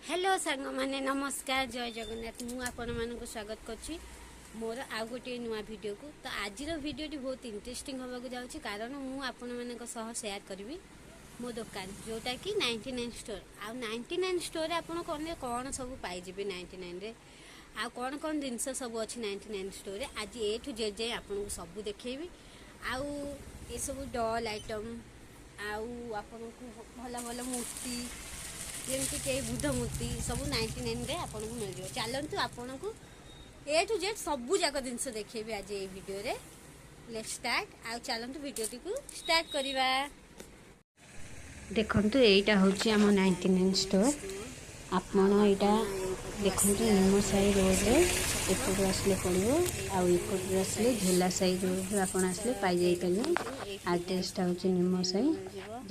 Hello ସାଙ୍ଗମାନେ, ନମସ୍କାର, ଜୟ ଜଗନ୍ନାଥ। ମୁଁ ଆପଣମାନଙ୍କୁ ସ୍ୱାଗତ କରୁଛି ମୋର ଆଉ ଗୋଟିଏ ନୂଆ ଭିଡ଼ିଓକୁ। ତ ଆଜିର ଭିଡ଼ିଓଟି ବହୁତ ଇଣ୍ଟରେଷ୍ଟିଂ ହେବାକୁ ଯାଉଛି, କାରଣ ମୁଁ ଆପଣମାନଙ୍କ ସହ ସେୟାର କରିବି ମୋ ଦୋକାନ, ଯେଉଁଟାକି 99 ଷ୍ଟୋର୍। ଆଉ 99 ଷ୍ଟୋର୍ରେ ଆପଣ କ'ଣ କ'ଣ ସବୁ ପାଇଯିବେ, 99ରେ ଆଉ କ'ଣ କ'ଣ ଜିନିଷ ସବୁ ଅଛି 99 ଷ୍ଟୋର୍ରେ, ଆଜି ଏ ଠୁ ଜେଡ୍ ଯାଏଁ ଆପଣଙ୍କୁ ସବୁ ଦେଖେଇବି। ଆଉ ଏସବୁ ଡଲ୍ ଆଇଟମ୍ ଆଉ ଆପଣଙ୍କୁ ଭଲ ଭଲ ମୂର୍ତ୍ତି, ଯେମିତିକି ଏଇ ବୁଦ୍ଧ ମୂର୍ତ୍ତି, ସବୁ 99ରେ ଆପଣଙ୍କୁ ମିଳିଯିବ। ଚାଲନ୍ତୁ, ଆପଣଙ୍କୁ ଏ ଠୁ ଜେଡ୍ ସବୁ ଯାକ ଜିନିଷ ଦେଖେଇବି ଆଜି ଏଇ ଭିଡ଼ିଓରେ। Let's start. ଆଉ ଚାଲନ୍ତୁ, ଭିଡ଼ିଓଟିକୁ ଷ୍ଟାର୍ଟ କରିବା। ଦେଖନ୍ତୁ, ଏଇଟା ହେଉଛି ଆମ 99 ଷ୍ଟୋର୍। ଆପଣ ଏଇଟା ଦେଖନ୍ତୁ, ନିମସାହି ରୋଡ଼ରେ ଏପଟୁ ଆସିଲେ ପଡ଼ିବ ଆଉ ଏପଟରୁ ଆସିଲେ ଝୋଲା ସାହି ରୋଡ଼ରୁ ଆପଣ ଆସିଲେ ପାଇଯାଇପାରିବେ। ଆଡ୍ରେସଟା ହେଉଛି ନିମସାହି।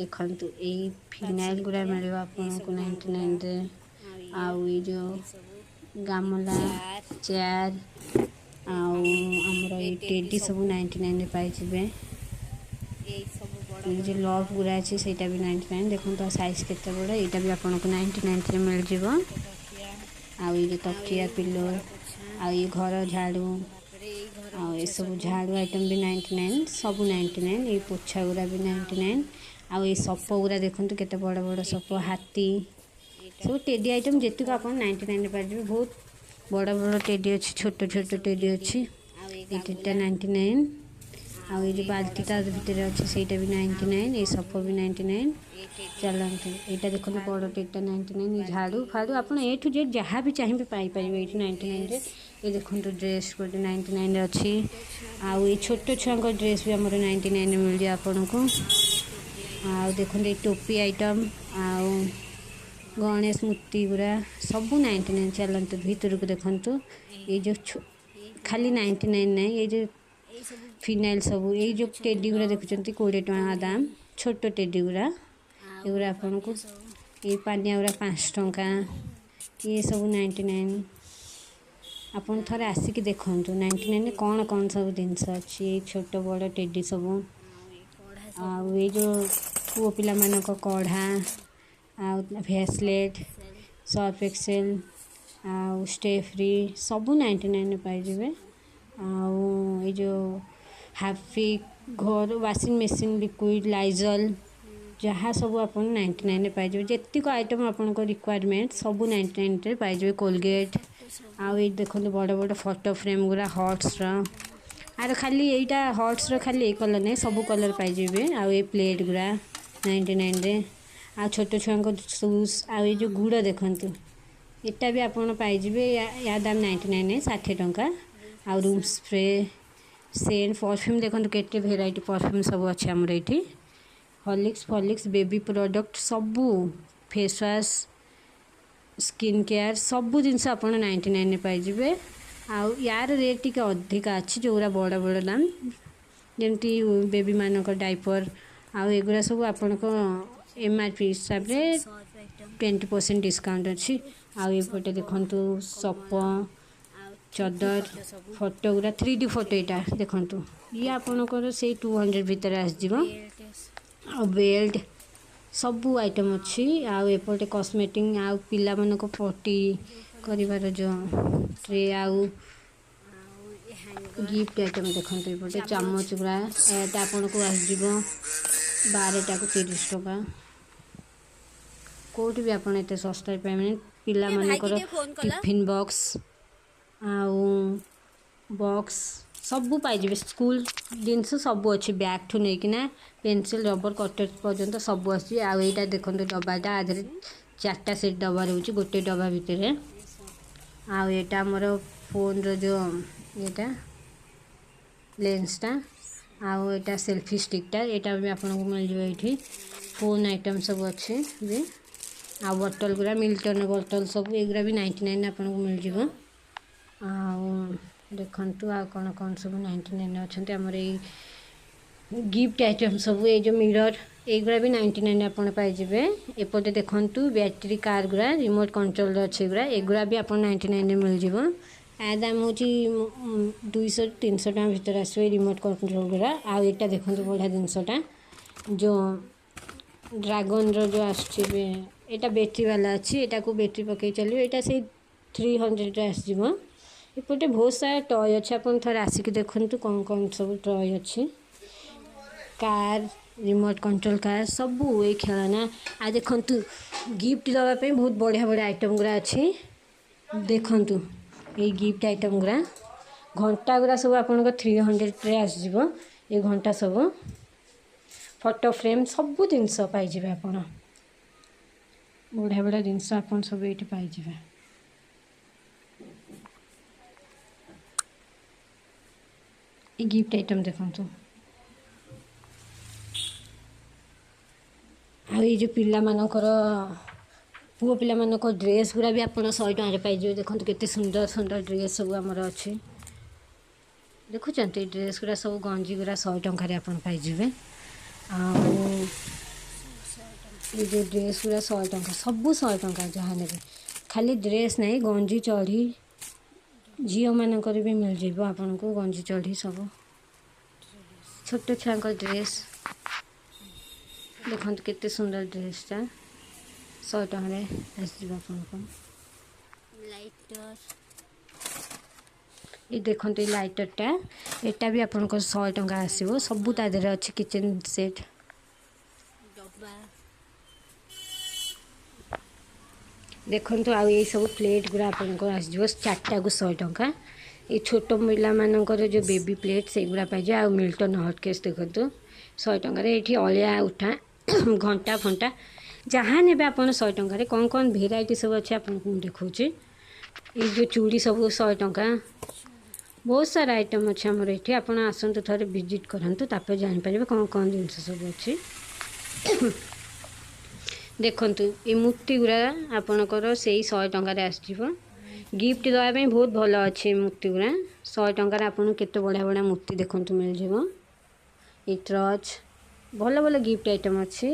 ଦେଖନ୍ତୁ, ଏଇ ଫିନାଇଲ୍ ଗୁଡ଼ା ମିଳିବ ଆପଣଙ୍କୁ 99ରେ। ଆଉ ଏଇ ଯେଉଁ ଗାମଲା, ଚେୟାର ଆଉ ଆମର ଏଇ ଟେଡି ସବୁ 99ରେ ପାଇଯିବେ। ଏଇ ଯେଉଁ ଲଭ୍ ଗୁଡ଼ା ଅଛି, ସେଇଟା ବି 99। ଦେଖନ୍ତୁ ସାଇଜ୍ କେତେ ବଡ଼। ଏଇଟା ବି ଆପଣଙ୍କୁ 99ରେ ମିଳିଯିବ। ଆଉ ଏଇ ଯେଉଁ ତକିଆ, ପିଲୋ ଆଉ ଏଇ ଘର ଝାଡ଼ୁ ଆଉ ଏସବୁ ଝାଡ଼ୁ ଆଇଟମ୍ ବି 99, ସବୁ 99। ଏଇ ପୋଛା ଗୁଡ଼ା ବି 99। ଆଉ ଏଇ ସପ ଗୁଡ଼ା ଦେଖନ୍ତୁ, କେତେ ବଡ଼ ବଡ଼ ସପ, ହାତୀ ସବୁ, ଟେଡି ଆଇଟମ୍ ଯେତିକ ଆପଣ 99ରେ ପାଇଯିବେ। ବହୁତ ବଡ଼ ବଡ଼ ଟେଡି ଅଛି, ଛୋଟ ଛୋଟ ଟେଡି ଅଛି। ଏଇ ଟେଡ଼ିଟା 99। ଆଉ ଏଇ ଯେଉଁ ବାଲ୍ଟି ତା ଭିତରେ ଅଛି, ସେଇଟା ବି 99। ଏଇ ସପ ବି 99। ଚାଲନ୍ତୁ, ଏଇଟା ଦେଖନ୍ତୁ, ବଡ଼ ଟେଡ଼ିଟା 99। ଝାଡ଼ୁ ଫାଡ଼ୁ ଆପଣ ଏ ଠୁ ଜେଡ୍ ଯାହା ବି ଚାହିଁବେ ପାଇପାରିବେ ଏଇଠି 99ରେ। ଏ ଦେଖନ୍ତୁ, ଡ୍ରେସ୍ ଗୋଟେ 99ରେ ଅଛି। ଆଉ ଏଇ ଛୋଟ ଛୁଆଙ୍କ ଡ୍ରେସ୍ ବି ଆମର 99ରେ ମିଳିଯିବ ଆପଣଙ୍କୁ। ଆଉ ଦେଖନ୍ତୁ, ଏଇ ଟୋପି ଆଇଟମ୍ ଆଉ ଗଣେଶ ମୂର୍ତ୍ତି ଗୁଡ଼ା ସବୁ 99। ଚାଲନ୍ତୁ ଭିତରକୁ। ଦେଖନ୍ତୁ, ଏଇ ଯେଉଁ ଖାଲି 99 ନାହିଁ, ଏଇ ଯେଉଁ ଫିନାଇଲ୍ ସବୁ, ଏଇ ଯେଉଁ ଟେଡି ଗୁଡ଼ା ଦେଖୁଛନ୍ତି, 20 ଟଙ୍କା ଦାମ, ଛୋଟ ଟେଡି ଗୁଡ଼ା। ଏଗୁଡ଼ା ଆପଣଙ୍କୁ ଏଇ ପାନିଆ ଗୁଡ଼ା 5 ଟଙ୍କା। ଇଏ ସବୁ 99। ଆପଣ ଥରେ ଆସିକି ଦେଖନ୍ତୁ 99ରେ କ'ଣ କ'ଣ ସବୁ ଜିନିଷ ଅଛି। ଏଇ ଛୋଟ ବଡ଼ ଟେଡି ସବୁ ଆଉ ଏଇ ଯେଉଁ ପୁଅ ପିଲାମାନଙ୍କ କଢ଼ା ଆଉ ଭ୍ୟାସଲେଟ୍, ସର୍ଫ ଏକ୍ସେଲ୍ ଆଉ ଷ୍ଟେ ଫ୍ରି ସବୁ 99ରେ ପାଇଯିବେ। ଆଉ ଏଇ ଯେଉଁ ହାର୍ପିକ୍, ଘର ୱାସିଂ ମେସିନ୍ ଲିକ୍ୱିଡ଼, ଲାଇଜଲ୍, ଯାହା ସବୁ ଆପଣ 99ରେ ପାଇଯିବେ। ଯେତିକ ଆଇଟମ୍ ଆପଣଙ୍କ ରିକ୍ୱାରମେଣ୍ଟ, ସବୁ 99ରେ ପାଇଯିବେ। କୋଲଗେଟ୍ ଆଉ ଏଇ ଦେଖନ୍ତୁ, ବଡ଼ ବଡ଼ ଫଟୋ ଫ୍ରେମ୍ ଗୁଡ଼ା ହଟ୍ସର। ଆର ଖାଲି ଏଇଟା ହଟ୍ସର ଖାଲି ଏଇ କଲର୍ ନାହିଁ, ସବୁ କଲର୍ ପାଇଯିବେ। ଆଉ ଏଇ ପ୍ଲେଟ୍ ଗୁଡ଼ା 99ରେ। ଆଉ ଛୋଟ ଛୁଆଙ୍କ ସୁଜ୍ ଆଉ ଏଇ ଯେଉଁ ଗୁଡ଼ ଦେଖନ୍ତୁ, ଏଇଟା ବି ଆପଣ ପାଇଯିବେ। ୟା ଦାମ 99, 60 ଟଙ୍କା। ଆଉ ରୁମ୍ ସ୍ପ୍ରେ, ସେଣ୍ଟ, ପରଫ୍ୟୁମ୍, ଦେଖନ୍ତୁ କେତେ ଭେରାଇଟି ପରଫ୍ୟୁମ୍ ସବୁ ଅଛି ଆମର ଏଇଠି। ହର୍ଲିକ୍ସ ଫର୍ଲିକ୍ସ, ବେବି ପ୍ରଡ଼କ୍ଟ ସବୁ, ଫେସ୍ ୱାଶ୍, ସ୍କିନ୍ କେୟାର, ସବୁ ଜିନିଷ ଆପଣ 99ରେ ପାଇଯିବେ। ଆଉ ୟାର ରେଟ୍ ଟିକେ ଅଧିକା ଅଛି, ଯେଉଁଗୁଡ଼ା ବଡ଼ ବଡ଼ ଦାମ, ଯେମିତି ବେବିମାନଙ୍କ ଡାଇପର୍ ଆଉ ଏଗୁଡ଼ା ସବୁ ଆପଣଙ୍କ ଏମ୍ଆର୍ପି ହିସାବରେ 20% ଡିସକାଉଣ୍ଟ ଅଛି। ଆଉ ଏପଟେ ଦେଖନ୍ତୁ, ସପ, ଚଦର, ଫଟୋ ଗୁଡ଼ା, 3D photo. ଏଇଟା ଦେଖନ୍ତୁ, ଇଏ ଆପଣଙ୍କର ସେଇ 200 ଭିତରେ ଆସିଯିବ। ଆଉ ବେଲ୍ଟ ସବୁ ଆଇଟମ୍ ଅଛି। ଆଉ ଏପଟେ କସ୍ମେଟିକ୍ ଆଉ ପିଲାମାନଙ୍କ ପଟି କରିବାର ଯେଉଁ ଟ୍ରେ ଆଉ ଗିଫ୍ଟ ଆଇଟମ୍। ଦେଖନ୍ତୁ ଏପଟେ ଚାମଚ ଗୁଡ଼ା। ଏଇଟା ଆପଣଙ୍କୁ ଆସିଯିବ 12ଟାକୁ 30 ଟଙ୍କା। କେଉଁଠି ବି ଆପଣ ଏତେ ଶସ୍ତାରେ ପାଇବେନି। ପିଲାମାନଙ୍କର ଟିଫିନ୍ ବକ୍ସ ଆଉ ବକ୍ସ ସବୁ ପାଇଯିବେ। ସ୍କୁଲ ଜିନିଷ ସବୁ ଅଛି। ବ୍ୟାଗ୍ଠୁ ନେଇକିନା ପେନସିଲ୍, ରବର, କଟର ପର୍ଯ୍ୟନ୍ତ ସବୁ ଆସୁଛି। ଆଉ ଏଇଟା ଦେଖନ୍ତୁ ଡବାଟା, ଆ ଦେହରେ ଚାରିଟା ସେଟ୍ ଡବା ରହୁଛି ଗୋଟେ ଡବା ଭିତରେ। ଆଉ ଏଇଟା ଆମର ଫୋନ୍ର ଯେଉଁ ଏଇଟା ଲେନ୍ସଟା ଆଉ ଏଇଟା ସେଲ୍ଫି ଷ୍ଟିକ୍ଟା, ଏଇଟା ବି ଆପଣଙ୍କୁ ମିଳିଯିବ ଏଇଠି। ଫୋନ୍ ଆଇଟମ୍ ସବୁ ଅଛି ବି। ଆଉ ବଟଲ୍ ଗୁଡ଼ା, ମିଲ୍ଟନ୍ ବଟଲ୍ ସବୁ, ଏଗୁଡ଼ା ବି 99 ଆପଣଙ୍କୁ ମିଳିଯିବ। ଆଉ ଦେଖନ୍ତୁ, ଆଉ କ'ଣ କ'ଣ ସବୁ 99 ଅଛନ୍ତି। ଆମର ଏଇ ଗିଫ୍ଟ ଆଇଟମ୍ ସବୁ, ଏଇ ଯେଉଁ ମିରର୍, ଏଇଗୁଡ଼ା ବି 99 ଆପଣ ପାଇଯିବେ। ଏପଟେ ଦେଖନ୍ତୁ, ବ୍ୟାଟେରୀ କାର୍ ଗୁଡ଼ା ରିମୋଟ୍ କଣ୍ଟ୍ରୋଲର ଅଛି ଏଗୁଡ଼ା। ଏଗୁଡ଼ା ବି ଆପଣ 99ରେ ମିଳିଯିବ। ୟା ଦାମ ହେଉଛି 200-300 ଟଙ୍କା ଭିତରେ ଆସିବ ଏଇ ରିମୋଟ୍ କଣ୍ଟ୍ରୋଲ ଗୁଡ଼ା। ଆଉ ଏଇଟା ଦେଖନ୍ତୁ, ବଢ଼ିଆ ଜିନିଷଟା, ଯେଉଁ ଡ୍ରାଗନର ଯେଉଁ ଆସୁଛି ଏବେ। ଏଇଟା ବ୍ୟାଟେରୀ ବାଲା ଅଛି, ଏଇଟାକୁ ବ୍ୟାଟେରୀ ପକେଇ ଚାଲିବ। ଏଇଟା ସେଇ 300ରେ ଆସିଯିବ। ଏପଟେ ବହୁତ ସାରା ଟୟ ଅଛି, ଆପଣ ଥରେ ଆସିକି ଦେଖନ୍ତୁ କ'ଣ କ'ଣ ସବୁ ଟୟ ଅଛି। କାର୍, ରିମୋଟ୍ କଣ୍ଟ୍ରୋଲ୍ କାର୍, ସବୁ ଏଇ ଖେଳନା। ଆଉ ଦେଖନ୍ତୁ, ଗିଫ୍ଟ ଦେବା ପାଇଁ ବହୁତ ବଢ଼ିଆ ବଢ଼ିଆ ଆଇଟମ୍ ଗୁଡ଼ା ଅଛି। ଦେଖନ୍ତୁ ଏଇ ଗିଫ୍ଟ ଆଇଟମ୍ ଗୁଡ଼ା, ଘଣ୍ଟା ଗୁଡ଼ା ସବୁ ଆପଣଙ୍କ 300ରେ ଆସିଯିବ। ଏ ଘଣ୍ଟା ସବୁ, ଫଟୋ ଫ୍ରେମ୍, ସବୁ ଜିନିଷ ପାଇଯିବେ ଆପଣ। ବଢ଼ିଆ ବଢ଼ିଆ ଜିନିଷ ଆପଣ ସବୁ ଏଇଠି ପାଇଯିବେ। ଏଇ ଗିଫ୍ଟ ଆଇଟମ୍ ଦେଖନ୍ତୁ। ଆଉ ଏଇ ଯେଉଁ ପିଲାମାନଙ୍କର, ପୁଅ ପିଲାମାନଙ୍କ ଡ୍ରେସ୍ ଗୁଡ଼ା ବି ଆପଣ 100 ଟଙ୍କାରେ ପାଇଯିବେ। ଦେଖନ୍ତୁ କେତେ ସୁନ୍ଦର ସୁନ୍ଦର ଡ୍ରେସ୍ ସବୁ ଆମର ଅଛି। ଦେଖୁଛନ୍ତି, ଡ୍ରେସ୍ ଗୁଡ଼ା ସବୁ, ଗଞ୍ଜି ଗୁଡ଼ା 100 ଟଙ୍କାରେ ଆପଣ ପାଇଯିବେ। ଆଉ ଏଇ ଯେଉଁ ଡ୍ରେସ୍ ଗୁଡ଼ା 100 ଟଙ୍କା, ସବୁ 100 ଟଙ୍କା ଯାହା ନେବେ। ଖାଲି ଡ୍ରେସ୍ ନାହିଁ, ଗଞ୍ଜି ଚଢ଼ି ଝିଅମାନଙ୍କର ବି ମିଳିଯିବ ଆପଣଙ୍କୁ, ଗଞ୍ଜି ଚଢ଼ି ସବୁ, ଛୋଟ ଛୁଆଙ୍କ ଡ୍ରେସ୍। ଦେଖନ୍ତୁ କେତେ ସୁନ୍ଦର ଡ୍ରେସ୍ଟା, 100 ଟଙ୍କାରେ ଆସିଯିବ ଆପଣଙ୍କୁ। ଲାଇଟର। ଏଇ ଦେଖନ୍ତୁ ଏଇ ଲାଇଟରଟା, ଏଇଟା ବି ଆପଣଙ୍କର 100 ଟଙ୍କା ଆସିବ। ସବୁ ତା ଦେହରେ ଅଛି, କିଚେନ୍ ସେଟ୍। ଡବା। ଦେଖନ୍ତୁ, ଆଉ ଏଇ ସବୁ ପ୍ଲେଟ୍ ଗୁଡ଼ା ଆପଣଙ୍କର ଆସିଯିବ ଚାରିଟାକୁ 100 ଟଙ୍କା। ଏଇ ଛୋଟ ପିଲାମାନଙ୍କର ଯେଉଁ ବେବି ପ୍ଲେଟ୍, ସେଇଗୁଡ଼ା ପାଇଯିବେ। ଆଉ ମିଲ୍ଟନ୍ ହଟକେସ୍ ଦେଖନ୍ତୁ 100 ଟଙ୍କାରେ। ଏଇଠି ଅଳିଆ ଉଠା ଘଣ୍ଟା ଫଣ୍ଟା ଯାହା ନେବେ ଆପଣ 100 ଟଙ୍କାରେ। କ'ଣ କ'ଣ ଭେରାଇଟି ସବୁ ଅଛି ଆପଣଙ୍କୁ ମୁଁ ଦେଖାଉଛି। ଏଇ ଯେଉଁ ଚୁଡ଼ି ସବୁ 100 ଟଙ୍କା। ବହୁତ ସାରା ଆଇଟମ୍ ଅଛି ଆମର ଏଠି। ଆପଣ ଆସନ୍ତୁ, ଥରେ ଭିଜିଟ୍ କରନ୍ତୁ, ତାପରେ ଜାଣିପାରିବେ କ'ଣ କ'ଣ ଜିନିଷ ସବୁ ଅଛି। ଦେଖନ୍ତୁ, ଏଇ ମୂର୍ତ୍ତି ଗୁଡ଼ା ଆପଣଙ୍କର ସେଇ 100 ଟଙ୍କାରେ ଆସିଯିବ। ଗିଫ୍ଟ ଦେବା ପାଇଁ ବହୁତ ଭଲ ଅଛି ଏ ମୂର୍ତ୍ତି ଗୁଡ଼ା। 100 ଟଙ୍କାରେ ଆପଣଙ୍କୁ କେତେ ବଢ଼ିଆ ବଢ଼ିଆ ମୂର୍ତ୍ତି ଦେଖନ୍ତୁ ମିଳିଯିବ। ଏଇ ଟର୍ଚ୍ଚ, ଭଲ ଭଲ ଗିଫ୍ଟ ଆଇଟମ୍ ଅଛି।